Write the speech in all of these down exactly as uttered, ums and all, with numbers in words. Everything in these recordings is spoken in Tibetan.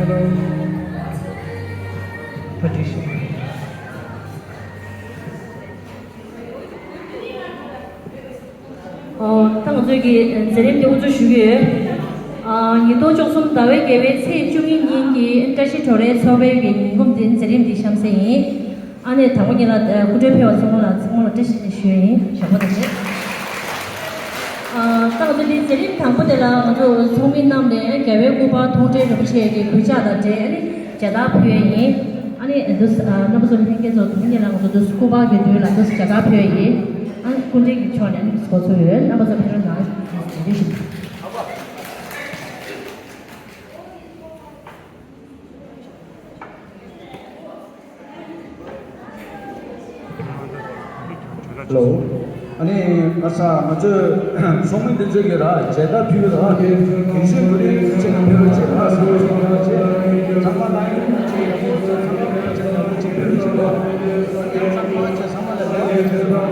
ཨོ། ད་ང་ཚོས་ཀྱི་མཛད་རིམ་དེ་དབུ་འཛུགས་ཞུ་གི་ཡོད། ཨ། ཉིས་སྟོང་བཅུ་གསུམ་ཟླ་བའི་བརྒྱད་པའི་ཚེས་བཅུ་གཉིས་ཉིན་གྱི་བཀྲ་ཤིས་གྲོགས་རེ་ཚོགས་པའི་གི་ཉིན་གུང་འདི་མཛད་རིམ་འདི་གཤམ་གསལ་ཡིན། ཨ་ནི་དང་པོ་ཉིད་ལ་སྐུ་མགྲོན་ཕེབས་པ་ཚང་མ་ལ་ཚང་མ་ལ་བཀྲ་ཤིས་བདེ་ལེགས་ཞུ་ཡ་ཡིན། ཞབས་པ་དང་བཅས། ཨ། ད་ང་ཚོ་འདི་མཛད་རིམ་དང་པོ་དེ་ལ་ང་ཚོ་ཚོགས་མི་རྣམས་ནས་རྒྱལ་བའི་སྐུ་པར་མཐོང་གྲོལ་རིན་པོ་ཆེ་གི་གུས་ཕྱག་དང་འབྲེལ་ཨ་ནི་མཇལ་དར་ཕུལ་ཡ་ཡིན། ཨ་ནི་འདུག་སེ། ཨ། རྣམ་པ་ཚོ་ལྷན་རྒྱས་ཚོ་དང་པོ་ཉིད་ལ་ང་ཚོ་འདུག་སེ་སྐུ་པར་གྱི་མདུན་ལ་འདུག་སེ་མཇལ་དར་ཕུལ་ཡ་ཡིན། ཨ། སྐུ་མགྲོན་གྱི་ཕྱོགས་ནས་ཨ་ནི་འདུག་སེ་འགོ་ཚུགས་ཡོད། རྣམ་པ་ཚོ་ཕེབས་རོགས་གནང་། རྒྱལ་བའི་ཞུ། ཧེ་ལོ། ཨ་ནི་ང་ཚོ་ཚོགས་མི་འདི་ཚོས་ཀྱི་ར་མཇལ་དར་ཕུལ་ར་གན་ཤེས་གུ་རེ་ཅེ་ན་ཕེ་རོ་ཅེ་ན་སོ་སོ་ཅེ་ཚང་མ་ལ་ཡོད་ཅེ་ཚང་མ་ལ་ཡོད་ཅེ་ཚང་མ་ལ་ཡོད། སངས་རྒྱས་ཆོས་དང་སངས་རྒྱས་ཆོས་དང་སངས་རྒྱས་ཆོས་དང་སངས་རྒྱས་ཆོས་དང་སངས་རྒྱས་ཆོས་དང་དེ་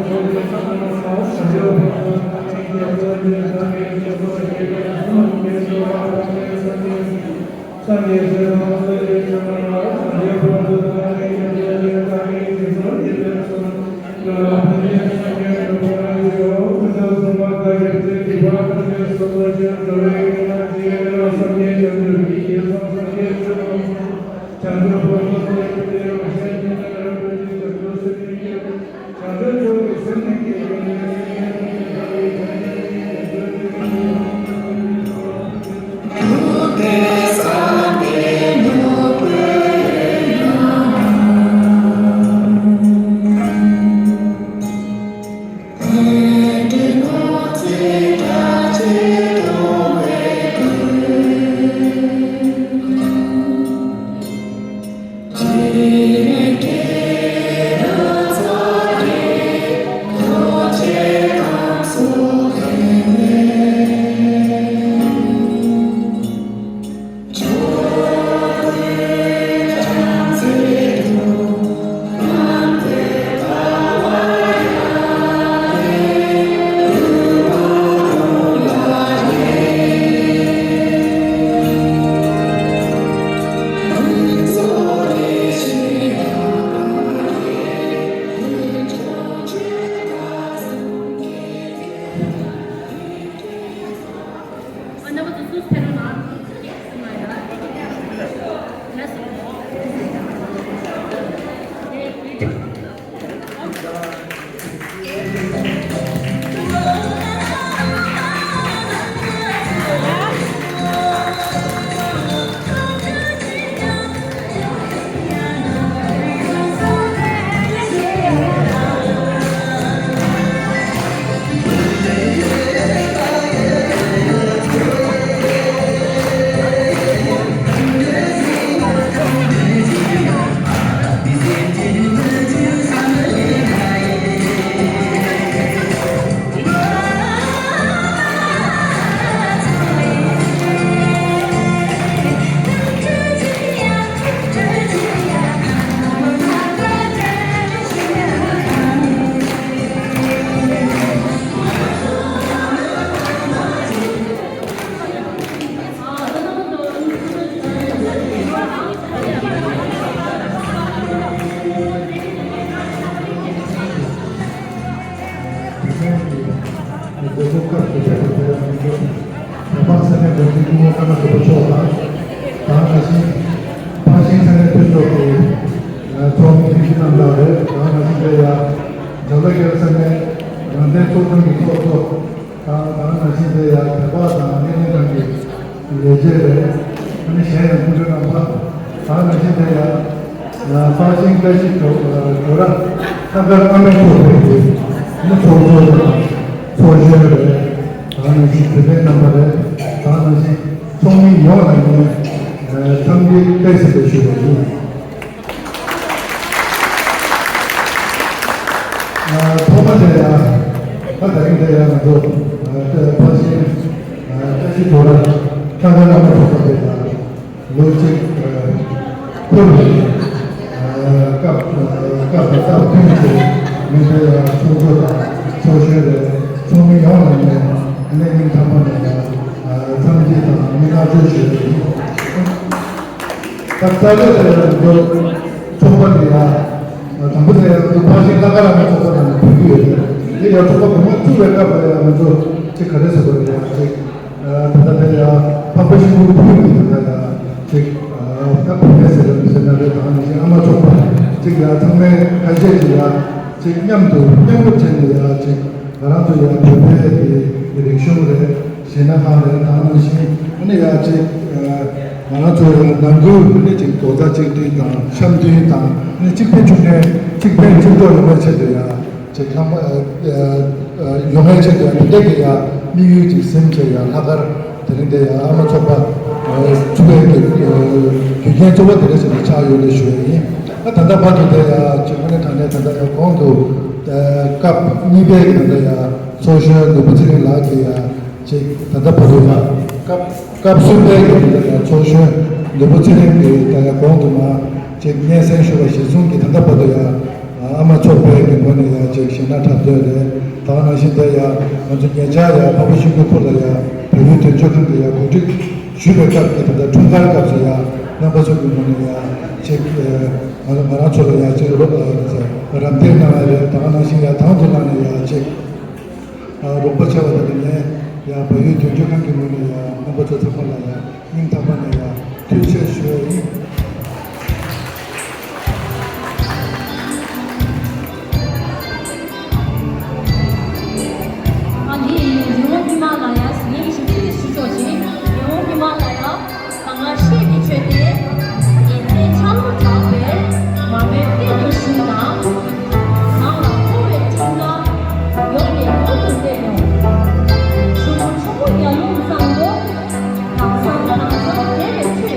ཚོ་སྐབས་དེ་དུས་དེ་ཡང་མི་འདུག་བོད་པ་ས་གནས་འགོ་འཛིན་སྐུ་ངོ་ཀརྨ་བདེ་པོ་མཆོག་དང་། ད་ག་ནང་བཞིན་ཕར་ཕྱིན་ས་གནས་མཐུན་ཚོགས་ཀྱི་ཚོགས་མི་ཐུན་ཆེན་རྣམ་དག་རེད། ད་ག་ནང་བཞིན་དེ་ཡང་འཇམ་དྭ་རྒྱལ་ས་གནས་རང་བཙན་ཚོགས་ཆུང་གི་ཚོགས་གཙོ་དང་། ད་ག་ནང་བཞིན་དེ་ཡང་བོད་པ་དང་སྣེ་ལེན་ཁང་གི་ལས་བྱེད་རེད། ཨ་ནི་གཞན་ཡང་སྐུ་མགྲོན་རྣམ་པ། ད་ནང་བཞིན་དེ་ཡང་། ཕར་ཕྱིན་བཀྲ་ཤིས་གྲོགས་གྲོགས་ར་ལྷག་དཀར་ཨ་མའི་ཚོགས་པའི་གི་ནི་ཚོགས་གཙོ་དང་ཚོགས་གཞོན་རེད། ད་ནང་བཞིན་དུས་ལྡན་རྣམ་པ་རེད། ད་ནང་བཞིན་ཚོགས་མི་ཡོངས་ལ་ངས་འཚམས་འདྲི་བཀྲ་ཤིས་བདེ་ལེགས་ཞུ་བ་ཡིན། ཐོག་མ་དེ་ཡང་ད་ད་རིང་དེ་ཡང་ང་ཚོ་ཕར་ཕྱིན་བཀྲ་ཤིས་གྲོགས་ར་ལྷག་དཀར་ཨ་མའི་ཚོགས་པ་དེ་དང་། ལོ་གཅིག་འཁོར་བའི་སྐབས་སྐབས་དང་སྟབས་བསྟུན་གྱིས་མི་སྡེ་ཡང་ཚོགས་གཙོ་དང་ཚོགས་གཞོན་རེད། ཚོགས་མི་ཡོངས་ལ་ངས་གནས་རྙིང་ཚང་མ་ནས་ཡང་འཚམས་འདྲི་དང་མི་ཐག་གཅོད་ཞུ་རྒྱུ་ཡིན། ད་ལྟ་ལས་དེ་ཡང་ཚོགས་པ་འདི་ཡང་དང་པོ་དེ་ཡང་ཕར་ཕྱིན་ལྷག་དཀར་རམ་ཚོགས་པ་ནང་ཕུལ་གྱི་ཡོད་རེད། དེ་ཡང་ཚོགས་པ་གོང་མ་བཙུགས་པའི་སྐབས་ལ་ཡང་ང་ཚོ་ཅིག་ག་རེ་ཟེར་དགོས་རེད། ཡང་ཅིག་ད་ལྟ་དེ་ཡང་འཕགས་པ་ཤིང་ཀུན་ཕུལ་གྱི་ཡོད། ད་ཡང་ཅིག་ད་ཕུལ་མེད་ཟེར་ཡང་ཟེར་ན་རེད། ད་ནང་བཞིན་ཨ་མ་ཚོགས་པ་ཅིག་ཡང་ཚང་མས་ཁ་ཤས་ཅིག་ཡང་ཅིག་མཉམ་དུ་མཉམ་རུབ་བྱས་ནས་ཡང་ཅིག་ང་རང་ཚོ་ཡང་བོད་པའི་རིག་གཞུང་རེད། གཞས་སྣ་ཁང་རེད། ད་ནང་བཞིན་ཨ་ནི་ཡང་ཅིག་ང་རང་ཚོ་ཡང་ནང་ཁུལ་ཨ་ནི་ཅིག་རྡོག་རྩ་གཅིག་སྒྲིལ་དང་འཆམ་མཐུན་དང་ཨ་ནི་གཅིག་ཕན་ཚུན་གཅིག་ཕན་གཅིག་གྲོགས་ཡོང་བའི་ཆེད་དུ་ཡང་ཅིག་ལྷག་མ་ཡོང་བའི་ཆེད་དུ་ཡང་དེ་འདྲ་གི་ཡང་དམིགས་ཡུལ་ཅིག་ཟིན་བྱས་ཡང་ལྷག་དཀར་དེ་རིང་དེ་ཡང་ཨ་མ་ཚོགས་པ་ཚུགས་པའི་རྒྱུ་རྐྱེན་གཙོ་བོ་དེ་འདྲ་ཞིག་ལ་ཆགས་ཡོད་ལ་ཞུ་ཡ་ཡིན། ད་ད་ལྟ་བར་དུ་དེ་ཡང་ཅིག་དངོས་གནས་དྲང་གནས་ད་ལྟ་ཡང་གོང་དུ་སྐབས་གཉིས་པའི་གི་ད་ལྟ་ཡང་ཚོགས་གཞོན་ནོར་བུ་ཚེ་རིང་ལགས་ཀྱིས་ཡང་ཅིག་ད་ལྟ་བར་དུ་ཡང་སྐབས་སྐབས་གསུམ་པའི་གི་ད་ལྟ་ཡང་ཚོགས་གཞོན་ནོར་བུ་ཚེ་རིང་གིས་ད་ཡང་གོང་དུ་མ་ཅིག་སྙན་སེང་ཞུ་བ་གཞིར་བཟུང་གིས་ད་ལྟ་བར་དུ་ཡང་ཨ་མ་ཚོགས་པའི་གི་ངོས་ནས་ཡང་ཅིག་གཞས་སྣ་འཁྲབ་སྟོན་རེད། ད་ག་ནང་བཞིན་དེ་ཡང་ང་ཚོ་ཉེ་ཆར་ཡང་འཕགས་པ་ཤིང་ཀུན་ཕུལ་ལ་ཡང་བལ་ཡུལ་དོན་གཅོད་ཁང་གི་ཡང་གོ་སྒྲིག་ཞུས་པའི་སྐབས་ཀྱི་ད་ལྟ་འཁྲུངས་སྐར་སྐབས་སུ་ཡང་རྣམ་པ་ཚོ་གི་ངོས་ནས་ཡང་ཅིག་ང་ང་རང་ཚོ་ལ་ཡང་ཅིག་རོགས་རམ་འདེགས་གནང་བ་རེད། ད་ག་ནང་བཞིན་ཡང་དང་དུ་བླངས་ནས་ཡང་ཅིག་རོགས་པ་བྱས་པ་དེ་ལ་ངས་ཡང་བལ་ཡུལ་དོན་གཅོད་ཁང་གི་ངོས་ནས་ཡང་རྣམ་པ་ཚོ་ཚང་མ་ལ་ཡང་སྙིང་ཐག་པ་ནས་ཡང་ཐུགས་རྗེ་ཆེ་ཞུ་ཡ་ཡིན། ཨ་ནི་རི་བོ་ཉི་མ་ལ་ཡ་ངས་ཞིབ་ཕྲ་ཞུ་ཆོག་ཅིང་རི་བོ་ཉི་མ་ལ་ཡ་ད་སྔ་ཤེས་ཀྱི་ཆོས་ཏེ། ཨེ་ཏེ་ཆ་ལུ་གྲགས་པའི་མ་མོའི་སྟེང་དུ་བཞུགས་དང་། ནང་ལ་འཁོར་བའི་འཁྲུལ་སྣང་ཡོག་ནས་མྱུར་དུ་སེལ་ཡོང་། ཆུ་བོ་ཆུ་བོ་ཡར་ཀླུང་གཙང་པོ། དྭངས་གཙང་དྭངས་གཙང་དད་པའི་ཆུ།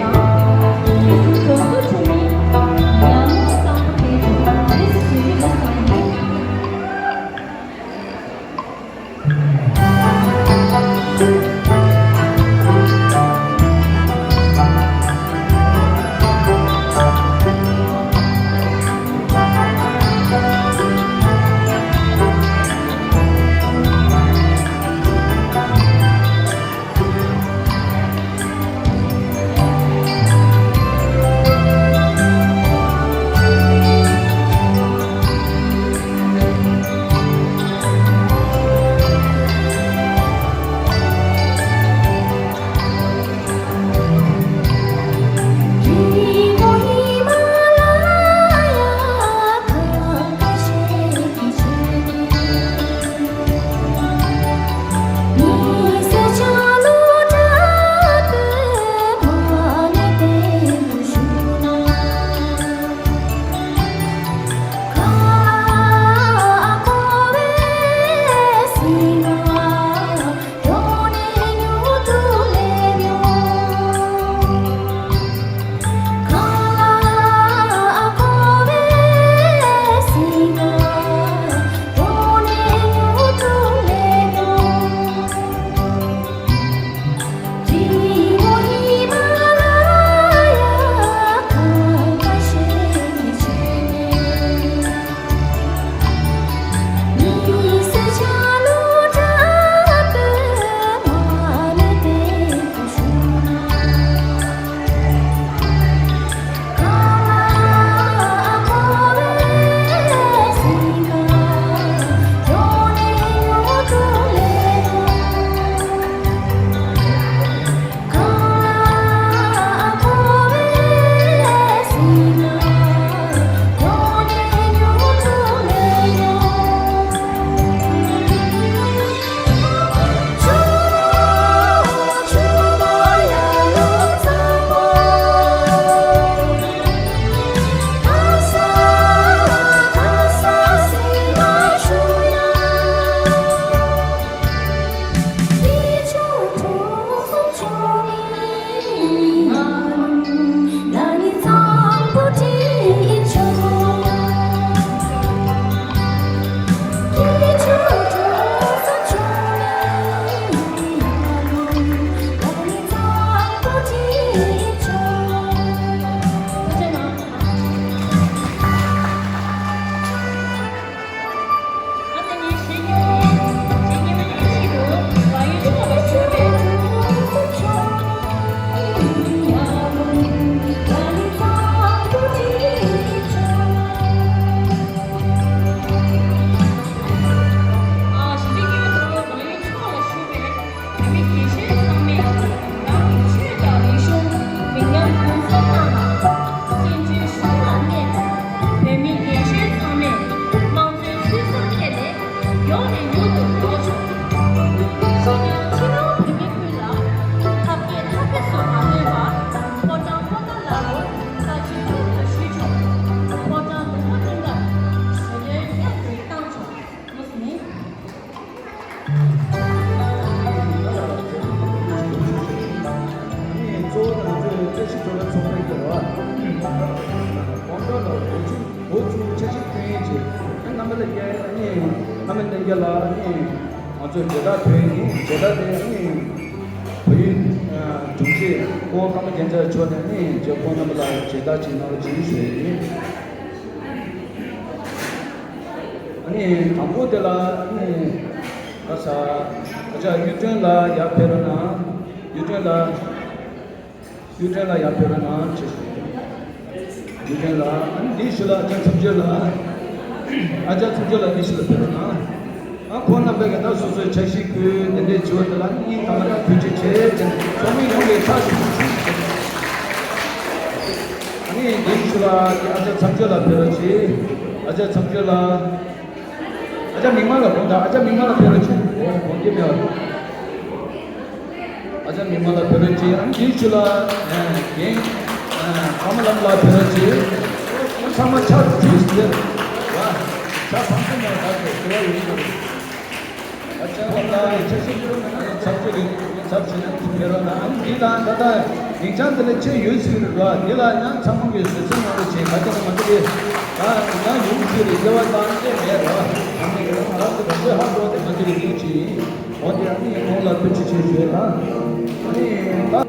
དགོང་དྲོ་ལ་འགོ་ཚུགས་འགོ་ཚུགས་འཆར་གཞི་བཏོན་ཡིན་ཅེས། རྣམ་པ་ལྷན་རྒྱས་ཨ་ནི་རྣམ་པ་ལྷན་རྒྱས་ལ་ཨ་ནི་ང་ཚོས་མཇལ་དར་ཐོན་ཡིན། མཇལ་དར་དེ་ཨ་ནི་བལ་ཡུལ་དྲུང་ཆེ་སྐུ་ངོ་ཀརྨ་རྒྱལ་མཚན་མཆོག་ནས་ཨ་ནི་མཇལ་ཁོང་རྣམ་པ་ལ་མཇལ་དར་ཅིག་གནང་རོགས་བྱེད་ཞུ་ཡི་ཡིན། ཨ་ནི་དང་པོ་དེ་ལ་ཨ་ནི་ཨ་ས་ཨ་ཅག་གཡུ་སྒྲོན་ལགས་ཡར་ཕེབས་རོགས་གནང་། གཡུ་སྒྲོན་ལགས། གཡུ་སྒྲོན་ལགས་ཡར་ཕེབས་རོགས་གནང་། ཆེ་ཞུ། གཡུ་སྒྲོན་ལགས། ཨ་ནི་འདིའི་ཤུལ་ལ་ཨ་ཅག་མཚམས་སྦྱོར་ལགས། ཨ་ཅག་མཚམས་སྦྱོར་ལགས་འདིའི་ཤུལ་ལ་ཕེབས་རོགས་གནང་། ཨ་ཁོང་རྣམ་པས་ཀྱང་ད་སོ་སོའི་འཆར་གཞི་བཀོད་འདི་འདྲའི་བྱས་པ་དེ་ལ་སྙིང་ཐག་པ་ནས་ཐུགས་རྗེ་ཆེ་ཟེར་ནས་ཚོགས་མི་ཡོངས་ཀྱི་ཕྱག་ཞུ་ཞུ་ཞུ། ཨ་ནི་འདིའི་ཤུལ་ལ་ཨ་ཅག་མཚམས་སྦྱོར་ལགས་ཕེབས་རོགས་གྱིས། ཨ་ཅག་མཚམས་སྦྱོར་ལགས། ཨ་ཅག་མིག་དམར་ལགས་དགོངས་དག། ཨ་ཅག་མིག་དམར་ལགས་ཕེབས་རོགས་གྱིས། འོ་དགོངས་ཀྱི་མེད་པ། ཨ་ཅག་མིག་དམར་ལགས་ཕེབས་རོགས་གྱིས། ཨ་ནི་འདིའི་ཤུལ་ལ་ཨ་རྒན་ཨ་ཀརྨ་ལགས་ཕེབས་རོགས་གྱིས། ཚང་མ་ཕྱག་བྲིས་ཟེར་བ། ཕྱག་ཕམ་ཚོ་མ་ད་དེ་དེ་བ་ཡོང་གི་རེད། ཨ་ཅག་ལགས་ད་འཆར་གཞི་ཚབ་ཆེ་རེད། ཚབ་ཆེ་ན་ཕེབས་རོགས་གནང་། ཨ་ནི་འདི་དང་ད་ལྟ་སྡིངས་ཆ་འདི་ལ་ཆེ་ཡོད་ཟེར་རེད་ར། འདི་ལ་ཡང་ཚང་མ་གིས་བཟོད་བསྲན་གནང་རོགས་བྱེད། ག་ཅི་ན་མ་ཅི་རེད། ད་ཡང་ཡོང་ཟེར་རེད། སྐྱེ་བ་བཏང་ཅེས་མེད་ར། ཨ་ནི་ང་རང་ཚོ་ག་ཚོད་ཧ་གོ་དེ་མ་ཅི་རེད་འདི་བྱེད་ཡིན། འོ་དེ་ཨ་ནི་ཁོང་ལ་ཐུགས་རྗེ་ཆེ་ཞུ་ཡ་དང་། ཨ་ནི་ད།